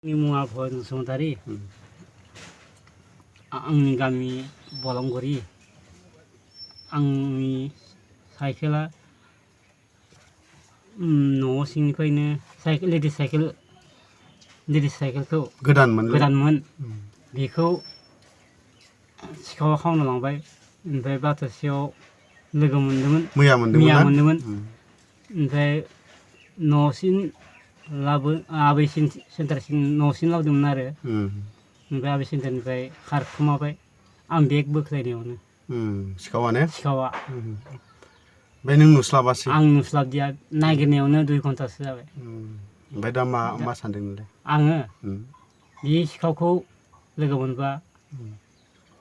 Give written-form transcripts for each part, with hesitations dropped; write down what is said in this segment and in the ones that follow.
मुङा भय बसुमतारी आंनि गामि बलंगुरि आंनि साइकेला न' सिंनिफ्रायनो लेडिस साइकेलखौ गोदानमोन बेखौ सिखावा खावना लांबाय ओमफ्राय बाथासेयाव लोगो मोनदोंमोन मैया मोनदोंमोन ओमफ्राय न'सिम आबै सेन्टारसिम न'सिम लाबोदोंमोन आरो ओमफ्राय आबै सेन्टारनिफ्राय खारखुमाबाय आं बेग बोख्लायनायावनो सिखावा ओमफ्राय नों नुस्लाबासै आं नुस्लाबदिया नागिरनायावनो 2 घन्टासो जाबाय ओमफ्राय दा मा सानदों नोंलाय आङो बे सिखावखौ लोगो मोनबा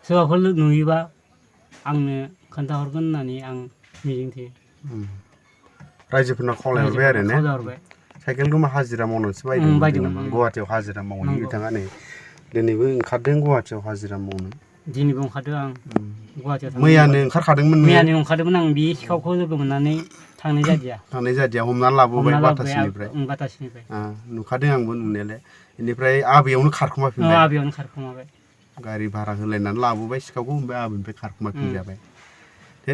सोरबाफोर नुयोबा आंनो खोन्थाहरगोन होननानै आं मिजिंथियो रायजोफोरनाव खावलायहरबाय आरो ने साइकेलखौ मा हाजिरा मावनोसो बायदोंमोन गुवाहाटियाव हाजिरा मावनो बिथाङा नै दिनैबो ओंखारदों गुवाहाटियाव हाजिरा मावनो दिनैबो ओंखारदों आं गुवाहाटियाव मैयानो ओंखारखादोंमोन आं बे सिखावखौ लोगो मोननानै थांनाय जादिया हमनानै लाबोबाय बाटासिनिफ्राय नुखादों आंबो नुनायालाय बेनिफ्राय आबैयावनो खारखुमाबाय गारि भारा होलायनानै लाबोबाय सिखावखौ ओमफ्राय आबैनिफ्राय खारखुमाफिनजाबाय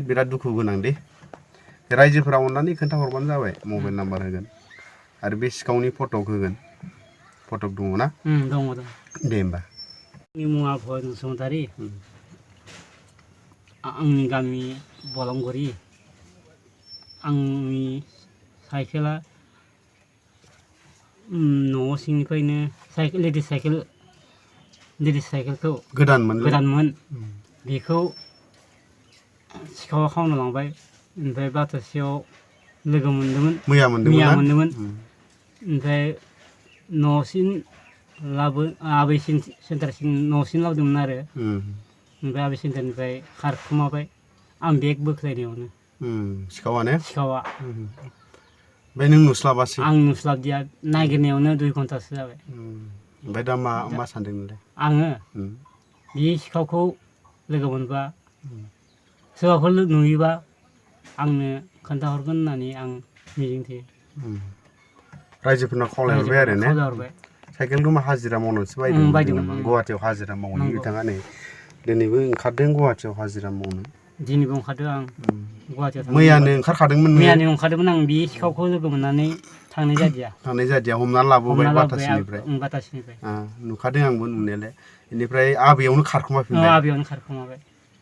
बिराद दुखु गोनां दे रायजोफोरा अननानै खोन्थाहरबानो जाबाय मबाइल नाम्बार होगोन आरो बे सिखावनि फटक होगोन फटक दङ ना दङ दे होमबा मुङा भय बसुमतारी आंनि गामि बलंगुरि आंनि साइकेला न' सिंनिफ्रायनो लेडिस साइकेलखौ गोदानमोन बेखौ सिखावा खावना लांबाय ओमफ्राय बाथासेयाव लोगो मोनदोंमोन मैया मोनदोंमोन ओमफ्राय न'सिम आबै सेन्टारसिम न'सिम लाबोदोंमोन आरो ओमफ्राय आबै सेन्टारनिफ्राय खारखुमाबाय आं बेग बोख्लायनायावनो सिखावा ओमफ्राय नों नुस्लाबासै आं नुस्लाबदिया नागिरनायावनो 2 घन्टासो जाबाय ओमफ्राय दा मा सानदों नोंलाय आङो बे सिखावखौ लोगो मोनबा सोरबाफोर नुयोबा आंनो खोन्थाहरगोन होननानै आं मिजिंथियो रायजोफोरनाव खावलायहरबाय आरो ने साइकेलखौ मा हाजिरा मावनोसो बायदोंमोन गुवाहाटियाव हाजिरा मावनो बिथाङा नै दिनैबो ओंखारदों गुवाहाटियाव हाजिरा मावनो दिनैबो ओंखारदों आं गुवाहाटियाव मैयानो ओंखारखादोंमोन आं बे सिखावखौ लोगो मोननानै थांनाय जादिया हमनानै लाबोबाय बाटासिनिफ्राय नुखादों आंबो नुनायालाय बेनिफ्राय आबैयावनो खारखुमाबाय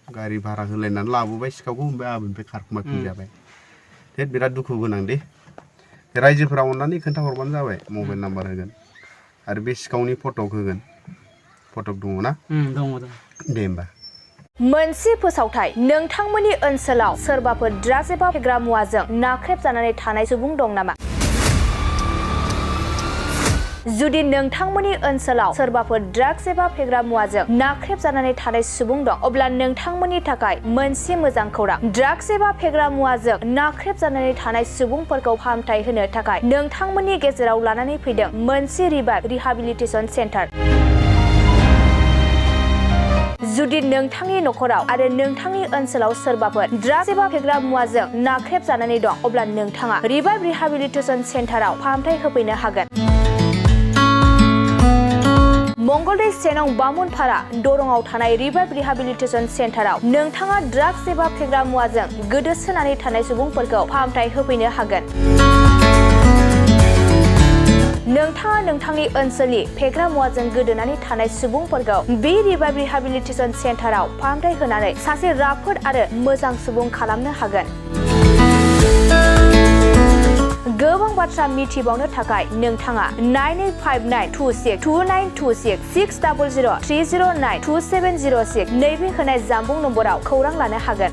गारि भारा होलायनानै लाबोबाय सिखावखौ ओमफ्राय आबैनिफ्राय खारखुमाफिनजाबाय बिराद दुखु गोनां दे रायजोफोरा अननानै खोन्थाहरबानो जाबाय मबाइल नाम्बार होगोन आरो बे सिखावनि फटक होगोन फटक दङ ना दे होमबा मोनसे फोसावथाय नोंथांमोननि ओनसोलाव सोरबाफोर ड्राग्स एबा फेग्रा मुवाजों नाख्रेबजानानै थानाय सुबुं दं नामा जुदि नोंथांमोननि ओनसोलाव सोरबाफोर ड्राग्स एबा फेग्रा मुवाजों नाख्रेबजानानै थानाय सुबुं दं अब्ला नोंथांमोननि थाखाय मोनसे मोजां खौरां ड्राग्स एबा फेग्रा मुवाजों नाख्रेबजानानै थानाय सुबुंफोरखौ फाहामथाय होनो थाखाय नोंथांमोननि गेजेराव लानानै फैदों मोनसे रिहाबिलिटेसन सेन्टार जुदि नोंथांनि नखराव आरो नोंथांनि ओनसोलाव सोरबाफोर ड्राग्स एबा फेग्रा मुवाजों नाख्रेबजानानै दं अब्ला नोंथाङा रिहाबिलिटेसन सेन्टाराव फाहामथाय होफैनो हागोन मंगलदै सेनं बामुनपारा दरंआव थानाय रिहाबिलिटेसन सेन्टाराव नोंथाङा ड्राग्स एबा फेग्रा मुवाजों गोदोसोनानै थानाय सुबुंफोरखौ फाहामथाय होफैनो हागोन नोंथाङा नोंथांनि ओनसोलनि फेग्रा मुवाजों गोदोनानै थानाय सुबुंफोरखौ बे रिहाबिलिटेसन सेन्टाराव फाहामथाय होनानै सासे राफोद आरो मोजां सुबुं खालामनो हागोन गोबां बाथ्रा मिथिबावनो थाखाय नोंथाङा 9859262926 60030927006 नैबे होनाय जानबुं नम्बराव खौरां लानो हागोन